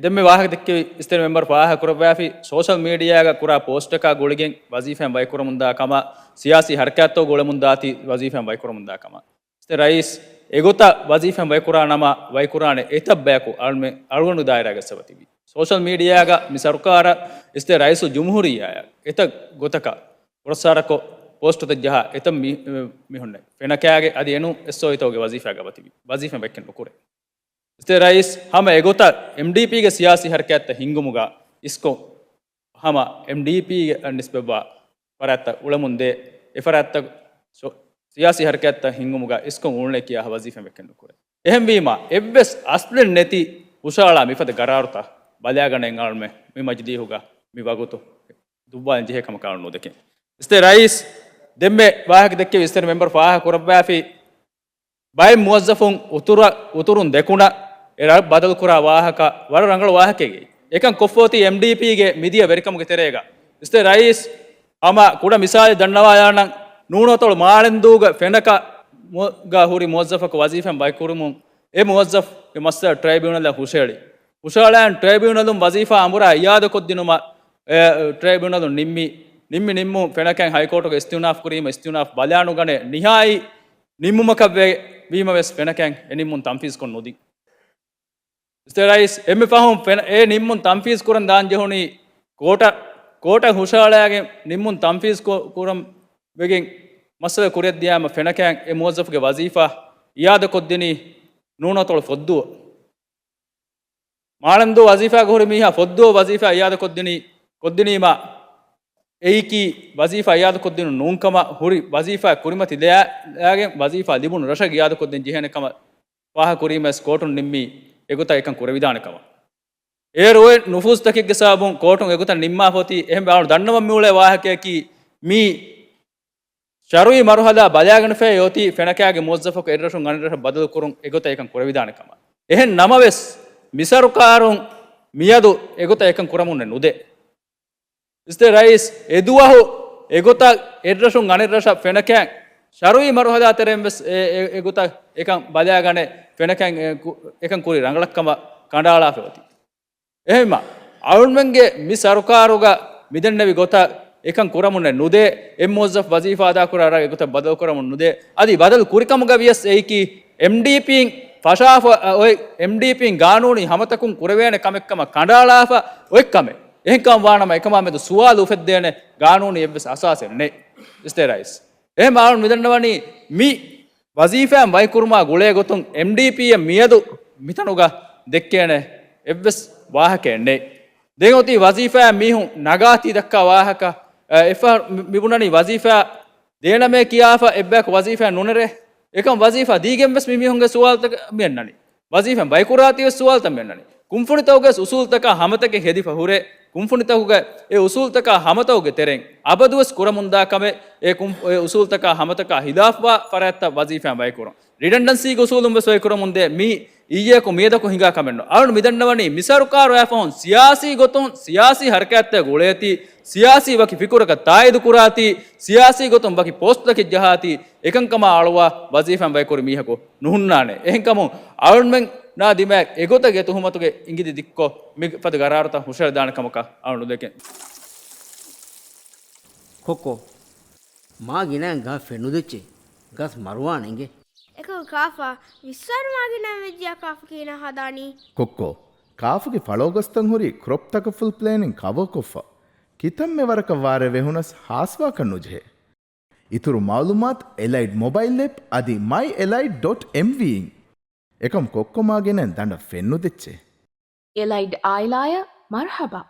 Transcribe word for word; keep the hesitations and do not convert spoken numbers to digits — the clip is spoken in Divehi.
ދެންމެ ވާހަކަ ދެއްކެވި އިސްތެރި މެމްބަރު ފާހަގަ ކުރައްވާފި، ސޯޝަލް މީޑިއާގަ ކުރާ ޕޯސްޓަކާ ގުޅިގެން ވަޒީފާއިން ވަކިކުރަމުންދާ ކަމަށް، ސިޔާސީ ހަރަކާތްތައް ގުޅެމުންދާތީ ވަޒީފާއިން ވަކިކުރަމުންދާ ކަމަށް. އިސްތެ ރައީސް އެގޮތަށް ވަޒީފާއިން ވަކިކުރާ ނަމަ، ވަކިކުރާނެ އެތައް ބަޔަކު އަޅުމެ-، އަޅުގަނޑު ދާއިރާގަ އެއްސަވަ ތިބި. ސޯޝަލް މީޑިއާގަ މި ސަރުކާރަށް އިސްތެ ރައީސުލް ޖުމްހޫރިއްޔާއަށް އެތައް ގޮތަކަށް ފުރައްސާރަކޮށް ޕޯސްޓުތައް ޖަހާ އެތައް މި-، މީހުންނެއް ފެނަކާގެ އަދި އެނޫން އެސްއޯއީތަކުގެ ވަޒީފާގަ އެބަތިބި. ވަޒީފާއިން ވެއްކެން ނުކުރޭ. އިސްތެ ރައީސް ހަމަ އެގޮތަށް އެމްޑީޕީގެ ސިޔާސީ ހަރަކާތްތައް ހިންގުމުގަ އިސްކޮށް ހަމަ އެމްޑީޕީގެ ނިސްބަތްވާ ފަރާތްތައް އުޅެމުންދޭ، އެ ފަރާތްތައް ސޮ-، ސިޔާސީ ހަރަކާތްތައް ހިންގުމުގަ އިސްކޮށް އުޅުނޭ ކިޔާ ވަޒީފާއިން ވެއްކެން ނުކުރޭ. އެހެންވީމާ، އެއްވެސް އަސްލެއް ނެތި ހުށަހަޅާ މިފަދަ ގަރާރުތައް ބަލާގަނެ އަޅުމެ މި މަޖިލީހުގަ މި ވަގުތު ދުއްވާލަން ޖެހޭ ކަމަކަށް އަޅު ނުދެކެން. އިސްތެ ރައީސް ދެންމެ ވާހަކަ ދެއްކެވި އިސްތެރި މެމްބަރު ފާހަގަ ކުރައްވާފި، ބައެއް މުވައްޒަފުން އުތުރަ-، އުތުރުން ދެކުނަ އެ ރަށް ބަދަލުކުރާ ވާހަކަ ވަރަށް ރަނގަޅު ވާހަކައެއް. އެކަން ކޮށްފޯތީ އެމްޑީޕީގެ މިދިޔަ ވެރިކަމުގެ ތެރޭގަ. އިސްތެ ރައީސް ހަމަ ކުޑަ މިސާލެއް ދަންނަވާލާނަން، ނޫނަތޮޅު މާޅެންދޫގަ ފެނަކަ މު-، ގަ ހުރި މުވައްޒަފަކު ވަޒީފާއިން ވަކިކުރުމުން އެ މުވައްޒަފުގެ މައްސަލަ ޓްރައިބިއުނަލަށް ހުށަހެޅި. ހުށަހަޅާން ޓްރައިބިއުނަލުން ވަޒީފާ އަނބުރާ އިއާދަކޮށްދިނުމަށް، އެ، ޓްރައިބިއުނަލުން ނިންމި، ނިންމި ނިންމުން ފެނަކައިން ހައިކޯޓުގެ އިސްތިއުނާފް ކުރީމަ އިސްތިއުނާފް ބަލާނުގަނެ ނިހާއީ ނިންމުމަކަށް ވެ-، ވީމަވެސް ފެނަކައިން އެ ނިންމުން ތަންފީޒްކޮށް ނުދިން. އިސްތެ ރައީސް އެންމެ ފަހުން ފެނަ-، އެ ނިންމުން ތަންފީޒް ކުރަން ދާން ޖެހުނީ ކޯޓަށް، ކޯޓަށް ހުށަހަޅާގެން ނިންމުން ތަންފީޒް ކު-، ކުރަން ވެގެން މައްސަލަ ކުރިއަށް ދިޔާމަ ފެނަކައިން އެ މުވައްޒަފުގެ ވަޒީފާ އިއާދަކޮށްދިނީ ނޫނަތޮޅު ފޮއްދުވަ. މާޅެންދޫ ވަޒީފާގަ ހުރި މީހާ ފޮއްދުވަ ވަޒީފާ އިއާދަކޮށްދިނީ، ކޮށްދިނީމަ އެއީކީ ވަޒީފާ އިއާދަކޮށްދިނުން ނޫންކަމަށް ހުރި ވަޒީފާ ކުރިމަތިލާގެން ވަޒީފާ ލިބުނު ރަށަށް އިއާދަކޮށްދޭން ޖެހޭނެ ކަމަށް ފާހަގަކުރީމަވެސް ކޯޓުން ނިންމީ އެގޮތަށް އެކަން ކުރެވިދާނެ ކަމަށް. އޭރު އޮތް ނުފޫޒުތަކެއްގެ ސަބަބުން ކޯޓުން އެގޮތަށް ނިންމާފަ އޮތީ. އެހެންވެ އަޅު ދަންނަވަން މިއުޅޭ ވާހަކަޔަކީ މީ ޝަރުއީ މަރުހަލާ ބަލާގަނެފައި އޮތީ ފެނަކާގެ މުވައްޒަފަކު އެއްރަށުން އަނެއްރަށަށް ބަދަލުކުރުން އެގޮތަށް އެކަން ކުރެވިދާނެ ކަމަށް. އެހެން ނަމަވެސް، މި ސަރުކާރުން މިއަދު އެގޮތަށް އެކަން ކުރަމުންނެއް ނުދޭ. އިސްތެ ރައީސް އެދުވަހު އެގޮތަށް އެއްރަށުން އަނެއްރަށަށް ފެނަކައިން ޝަރުއީ މަރުހަލާ ތެރެއިން ވެސް އެ، އެ، އެގޮތަށް އެކަން ބަލާގަނެ ފެނަކައިން އެ ކު-، އެކަން ކުރި ރަނގަޅަށްކަމަށް ކަނޑައަޅާފަ އޮތީ. އެހެންމަ، އަޅުންމެންގެ މި ސަރުކާރުގަ މިދެންނެވި ގޮތަށް އެކަން ކުރަމުންނެއް ނުދޭ، އެއް މުވައްޒަފް ވަޒީފާ އަދާކުރާ ރަށް އެގޮތަށް ބަދަލުކުރަމުން ނުދޭ. އަދި ބަދަލު ކުރިކަމުގަ ވިޔަސް އެއީކީ އެމްޑީޕީން ފަށާފަ އޮތް، އެމްޑީޕީން ގާނޫނީ ހަމަތަކުން ކުރެވޭނެ ކަމެއްކަމަށް ކަނޑައަޅާފަ އޮތް ކަމެއް. އެހެންކަމަށް ވާނަމަ އެކަމާ މެދު ސުވާލު އުފެއްދޭނެ ގާނޫނީ އެއްވެސް އަސާސެއް ނެތް. އިސްތެ ރައީސް. އެހެން އަޅުން މިދަންނަވަނީ މި ވަޒީފާއިން ވަކިކުރުމާ ގުޅޭ ގޮތުން އެމްޑީޕީއަށް މިއަދު މިތަނުގަ ދެއްކޭނެ އެއްވެސް ވާހަކައެއް ނެތް. ދެން އޮތީ ވަޒީފާއަށް މީހުން ނަގާތީ ދައްކާ ވާހަކަ، އަ، އެއްފަހަރު މި-، މިބުނަނީ ވަޒީފާ ދޭނަމޭ ކިޔާފަ އެއްބަޔަކު ވަޒީފާއަށް ނުނެރޭ. އެކަމް ވަޒީފާ ދީގެން ވެސް މި މީހުންގެ ސުވާލުތައް މިއަންނަނީ. ވަޒީފާއިން ވަކިކުރާތީވެސް ސުވާލުތައް މިއަންނަނީ. ކުންފުނިތަކުގެ އުސޫލުތަކާ ހަމަތަކެއް ހެދިފަ ހުރޭ. ކުންފުނިތަކުގެ އެ އުސޫލުތަކާ ހަމަތަކުގެ ތެރެއިން އަބަދުވެސް ކުރަމުންދާ ކަމެއް އެ ކުން-، އެ އުސޫލުތަކާ ހަމަތަކާ ހިލާފްވާ ފަރާތްތައް ވަޒީފާއިން ވަކިކުރުން. ރިޑަންޑަންސީގެ އުސޫލުން ވެސް ވަކިކުރަމުންދޭ މީ އިއްޔެއަކު މިއަދަކު ހިނގާ ކަމެއްނު. އަޅުން މިދަންނަވަނީ މި ސަރުކާރު އައިފަހުން ސިޔާސީ ގޮތުން ސިޔާސީ ހަރަކާތްތައް ގުޅޭތީ، ސިޔާސީ ވަކި ފިކުރަކަށް ތާއީދު ކުރާތީ، ސިޔާސީ ގޮތުން ވަކި ޕޯސްޓްތަކެއް ޖަހާތީ، އެކަންކަމާ އަޅުވާ ވަޒީފާއިން ވަކިކުރި މީހަކު ނުހުންނާނެ. އެހެންކަމުން އަޅުންމެންނާ ދިމާއަށް އެގޮތަށް އެ ތުހުމަތުގެ އިނގިލި ދިއްކޮށް މިފަދަ ގަރާރުތައް ހުށަހެޅިދާނެ ކަމަކަށް އަޅުން ނުދެކެން. ކޮއްކޮ، މާ ގިނައިން ގަހަށް ފެން ނުދެއްޗޭ. ގަސް މަރުވާނެ އިނގޭ. އެކަކު ކާފަ، ވިއްސާރު މާ ގިނައިން ވެއްޖިޔާ ކާފަ ކިހިނެއް ހަދާނީ؟ ކޮއްކޮ، ކާފަގެ ފަޅޯގަސްތައް ހުރީ ކްރޮޕް ތަކަފުލް ޕްލޭނިން ކަވަރކޮށްފަ. ކިތަންމެ ވަރަކަށް ވާރޭ ވެހުނަސް ހާސްވާކަށް ނުޖެހޭ. އިތުރު މައުލޫމާތު އެލައިޑް މޮބައިލް އެޕް އަދި މައި އެލައިޑް ޑޮޓް އެމްވީ އިން. އެކަމް ކޮއްކޮ މާ ގިނައިން ދަނޑަށް ފެން ނުދެއްޗޭ. އެލައިޑް އާއިލާއަށް މަރުހަބާ.